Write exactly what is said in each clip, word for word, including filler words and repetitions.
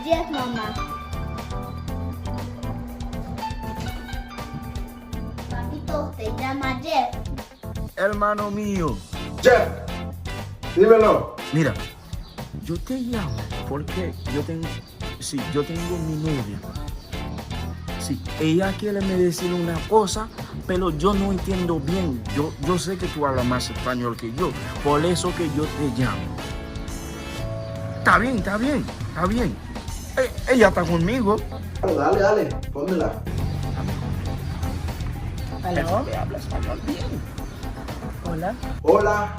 Yes, mamá. Papito, te llama Jeff. Hermano mío. Jeff, dímelo. Mira, yo te llamo porque yo tengo, sí, yo tengo mi novia. Sí, ella quiere me decir una cosa, pero yo no entiendo bien. Yo, yo sé que tú hablas más español que yo, por eso que yo te llamo. Está bien, está bien, está bien. Eh, ella está conmigo. Dale, dale, dale, pónmela. Hello. Él habla español bien. Hola. Hola.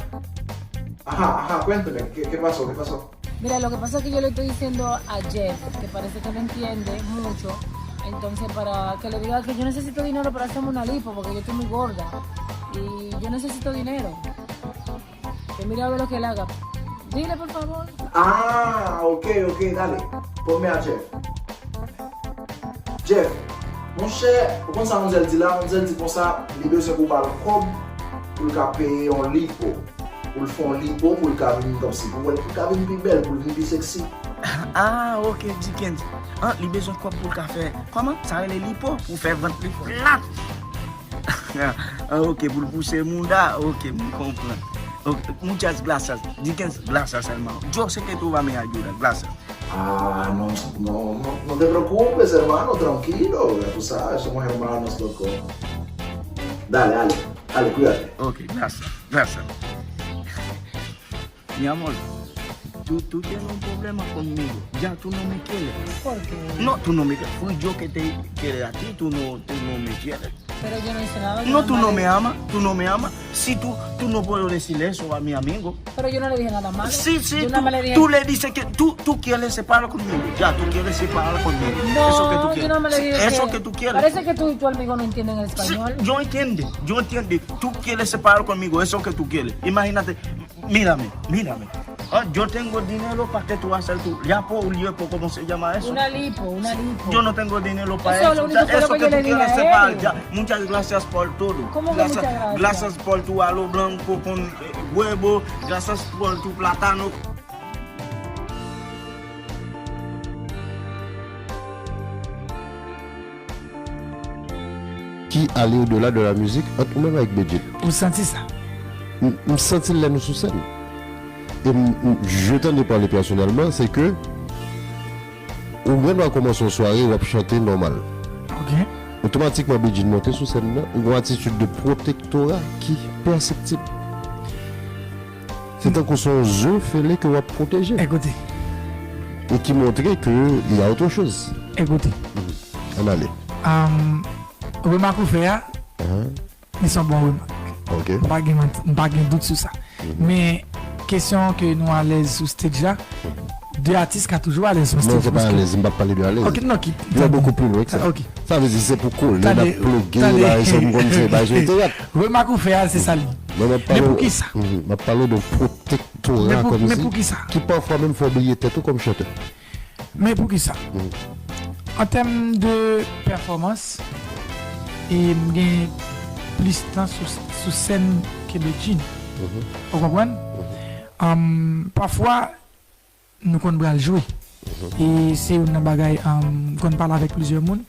Ajá, ajá, cuénteme, ¿qué, qué pasó? ¿Qué pasó? Mira, lo que pasa es que yo le estoy diciendo a Jeff que parece que no entiende mucho, entonces para que le diga que yo necesito dinero para hacerme una lipo porque yo estoy muy gorda y yo necesito dinero. Que mire a ver lo que él haga. Dile, por favor. Ah, ok, ok, dale. Ponme a Jeff. Jeff, monchè, ou konn sa manzè di la? Manzè di konsa, li bezwen pou ba l kòb pou l ka peye yon lipo. Pou l fè yon lipo, pou l ka vin kòmsi, pou l ka vin pi bèl, pou l vin pi seksi. Ah, ok, Dickens. Ah, li bezwen kòb pou l ka fè, kòman? Sa rele lipo, pou fè vant li flat. Ah, ok, pou l pouse mouda. Ok, m konprann. Ok, muchas gracias. Dickens, gracias, hermano. Yo sé que tú vas a mi ayuda. Gracias. Ah, no, no, no, no te preocupes, hermano, tranquilo. Ya tú sabes, somos hermanos, loco. Dale, dale, dale, cuídate. Ok, gracias, gracias. Mi amor, tú, tú tienes un problema conmigo. Ya tú no me quieres. ¿Por qué? No, tú no me quieres. Fui yo que te quedé a ti, tú no, tú no me quieres. Pero yo no hice nada, yo no, tú no me amas, tú no me amas. Si tú, tú no puedes decirle eso a mi amigo. Pero yo no le dije nada malo. Sí, sí, tú, tú le dices que tú, tú quieres separar conmigo. Ya, tú quieres separar conmigo. Eso que tú quieres. No, yo no me le dije que. Eso que tú quieres. Parece que tú y tu amigo no entienden el español. Sí, yo entiendo, yo entiendo. Tú quieres separar conmigo, eso que tú quieres. Imagínate, mírame, mírame. Ah, yo tengo dinero para que tú hagas tu lipo, lipo, ¿cómo se llama eso? Una lipo, una lipo. Yo no tengo dinero para eso. Eso es lo único que yo le dije a él. Ya, eso que tú quieres separar, ya. Muchas gracias por todo. ¿Cómo que muchas gracias? Gracias por tu arroz blanco con, eh, huevo. Gracias por tu plátano. Ki ale odela de la mizik ant ou menm avèk Bedjine. Ou santi sa? M, m santi l lè nou sou sèn. E m, m, je t'en ai parlé personnellement, se ke ou gen dwa kòmanse yon sware, w ap chante nòmal. Ok. Otomatikman, Bedjine monte sou sèn nan, ou gen yon atitid de pwotektora ki pèseptib. Se tankou se yon ze fele ke w ap pwoteje. Ekoute. E ki montre ke y a autre chose. Ekoute. Mhm. Ann ale. Am, remak ou fè a, li se yon bon remak. Ok. M pa gen manti, m pa gen dout sou sa. Mhm. Men, kesyon ke nou alèz sou stage la, de atis ka toujou alèz sou stage. Non, se pa alèz, m p ap pale de alèz. Ok, non, ki, yo tande. Beaucoup plus loin que ça. Ok. Sa vle di se pou kole, n ap ploge, bagay sa, m konn se bagay sou teyat. Remak ou fè a, se sa l ye. Men m ap pale, men poukisa? Mhm, m ap pale de pwotektora kòmsi, men poukisa? Ki pafwa menm fè w bliye tèt ou kòm chantè. Men poukisa? Mhm. An tèm de pèfòmans, e m gen plis tan sou, sou sèn ke Bedjine. Mhm. Ou konprann? Mhm. Am, pafwa, nou konn pral jwe. Mhm. E se youn nan bagay, um, m konn pale avèk plizyè moun,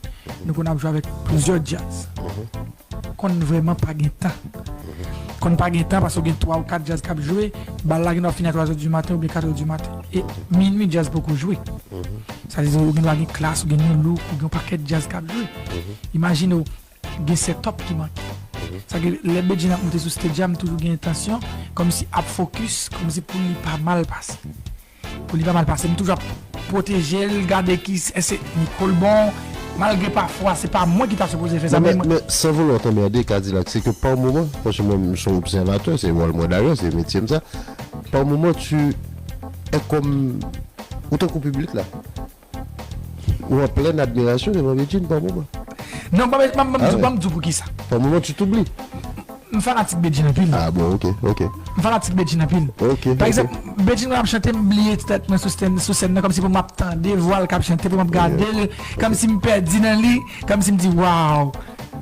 nou konn ap jwe avèk plizyè djaz. Mhm. Konn vrèman pa gen tan. Mhm. Konn pa gen tan paske w gen twa ou kat djaz k ap jwe, bal la gen dwa fini a twa zè di maten oubyen kat è di maten. E minui djaz poko jwe. Mhm. Sa vle di ou gen dwa gen Klass, ou gen New Look, ou gen yon pakèt djaz k ap jwe. Mhm. Imajine w, gen set up ki manke. Mhm. Sa ke lè Bedjine ap monte sou stage la, m toujou gen entansyon, kòmsi ap focus, kòmsi pou li pa mal pase. Pou li pa mal pase, m toujou ap pwoteje l, gade ki, èske Nicole bon, malgre pafwa, se pa mwen ki ta sipoze fè sa, men, men, men san vouloir t'emmerder, Kadilak, se ke pa moman, paske mwen, m se yon obsèvatè, se wòl mwen dayè, se metye m sa, pa moman, tu es comme, ou tankou piblik la. Ou an plèn admirasyon devan Bedjine pa moman. Non, ban m, ban m, ban m di w poukisa. Pa moman, tu t'oublies. M fanatik Bedjine anpil. Ah bon, ok, ok. M fanatik Bedjine anpil. Ok, ok. Pa egzanp, Bedjine ap chante, m bliye tèt mwen sou sèn, sou sèn nan, kòmsi pou m ap tande vwa l k ap chante, pou m ap gade l, kòmsi m pèdi nan li, kòmsi m di, waw.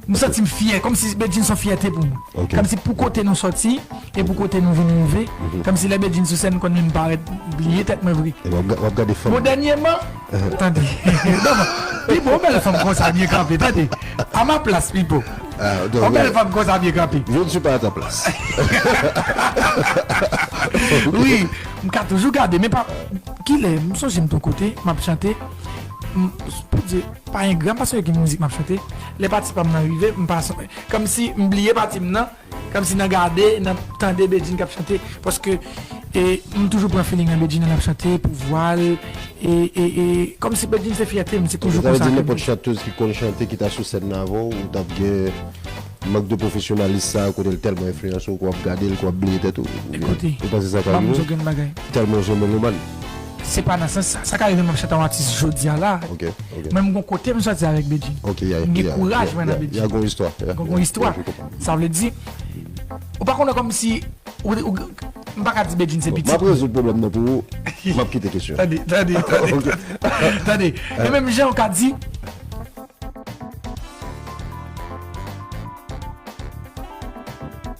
M santi m fyè, kòmsi Bedjine se yon fyète pou mwen. Ok. Kòmsi pou kote nou sòti, e pou kote nou vin rive, kòmsi lè Bedjine sou sèn, m konn menm parèt, bliye tèt mwen vre. E w ap ga-, w ap gade fanm. Bon, dènyèman, Tande. Non, non. Pipo, yon bèl fanm konsa byen kanpe, tande. A ma plas, Pipo. Yon bèl fanm konsa byen kanpe. Je ne suis pas à ta place. Wi, m ka toujou gade, men pa. Kilè, m sonje m t yon kote, m ap chante. M, pou di, pa engra, m pa sonje ki mizik m ap chante. Lè pati pa m nan rive, m pa sonje. Kòmsi m bliye pati m nan, kòmsi nan gade, nan tande Bedjine k ap chante. Paske e, m toujou pran feeling nan Bedjine lè l ap chante, pou vwa l, e, e, e, kòmsi Bedjine se fyète m, se toujou konsa ke m. Sa vle di nenpòt chantèz ki konn chante, ki ta sou sèn nan avè w, ou t ap gen mank de pwofesyonalis sa, kote l tèlman enfliyanse w, ke w ap gade l, ke w ap bliye tèt ou, ou byen, ou panse sa ka rive w? Tèlman w se yon melomàn. Se pa nan sans sa. Sa ka rive m ap chante yon atis jodi a la. Mwen, m gon kote m sòti avèk Bedjine. M gen kouraj mwen nan Bedjine. M gon istwa. Sa vle di, ou pa konnen kòmsi, ou, ou, m pa ka di Bedjine se pitit. M ap rezoud pwoblèm nan pou ou. M ap kite kesyon. Tande, tande, tande. Tande. E menm jan ou ka di,